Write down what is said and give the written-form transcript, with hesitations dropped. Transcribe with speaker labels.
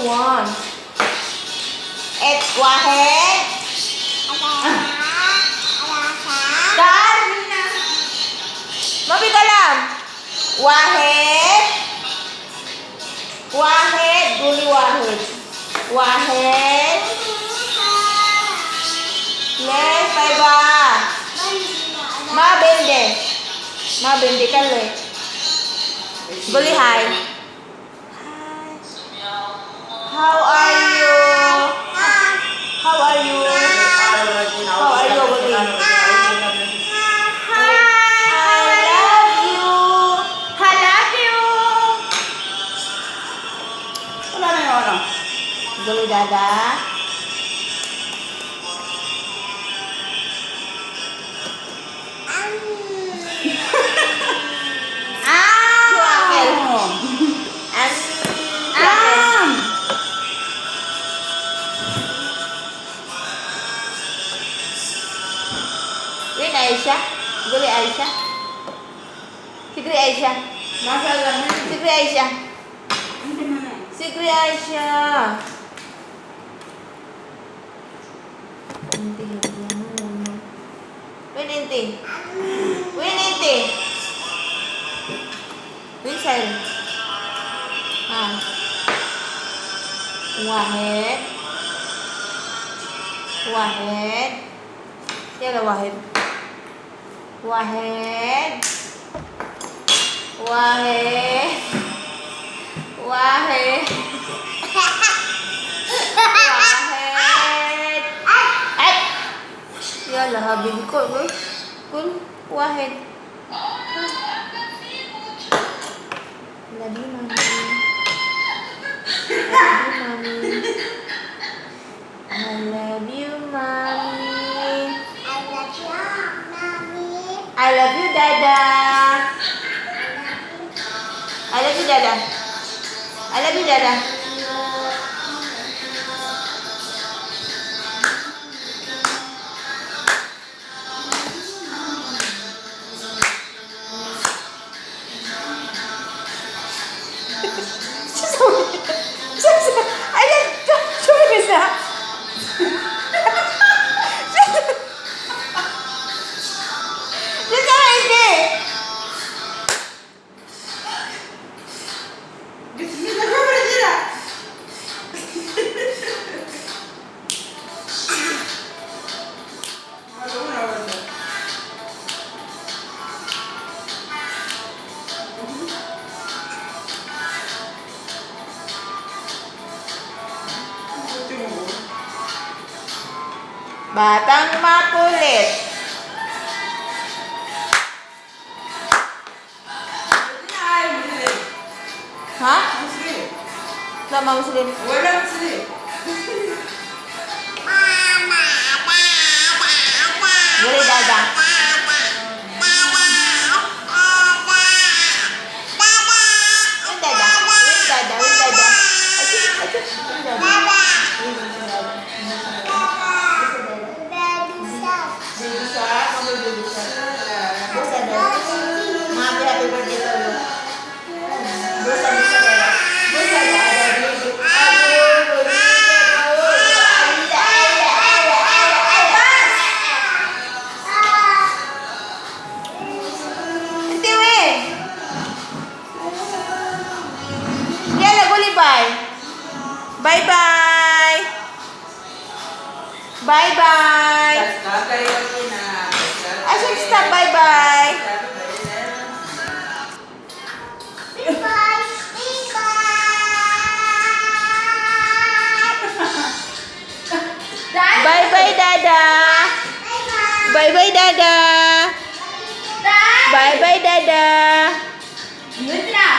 Speaker 1: You want? Et واحد. تعال منا. ما في كلام. واحد. واحد. قولي واحد. واحد. ليش طيبة؟ ما بندي. ما بندي كله. قولي hi. Hi. How are you? How are you? How are you, قولي? Hi. I love you. I love you.
Speaker 2: Wala na yung ano.
Speaker 1: قولي dada.
Speaker 2: Ah!
Speaker 1: شو أكل؟ أم.
Speaker 2: Ah!
Speaker 1: وين عايشة؟ قولي عايشة. سكري عايشة.
Speaker 2: Masala na.
Speaker 1: سكري عايشة. سكري عايشة. انت. وين انت؟ وين انت؟ وين ساير؟ ها. واحد. واحد. يلا واحد. واحد. واحد. واحد. واحد. أي. يلا حبيبي، كل كل كل واحد. Love you, mommy. Love you, mommy. I love you, mommy. I love you, dada. I love you, dada. I love you, dada. I شو بيسا؟ شو سويتي؟
Speaker 2: Bismillah, nila.
Speaker 1: Batang makulit.
Speaker 2: Ay, Muslim.
Speaker 1: Ha?
Speaker 2: Muslim.
Speaker 1: Lama Muslim.
Speaker 2: Wala Muslim.
Speaker 1: Boleh dada. Win dada. Win dada. Win dada. Aduh, aduh. Win dada. Win dada. Baby shark. Mama baby shark. Busa dada. Mami, happy birthday to you. Busa, busa dada. Busa dada. Baby. Aduh, baby. Allah, Allah, Allah, Allah, Allah. انت وين؟ يلا قولي bye. Bye bye. Bye bye. I should stop. Bye bye. Bye bye, dada. Bye bye, dada. Bye bye, dada.
Speaker 2: Mitra.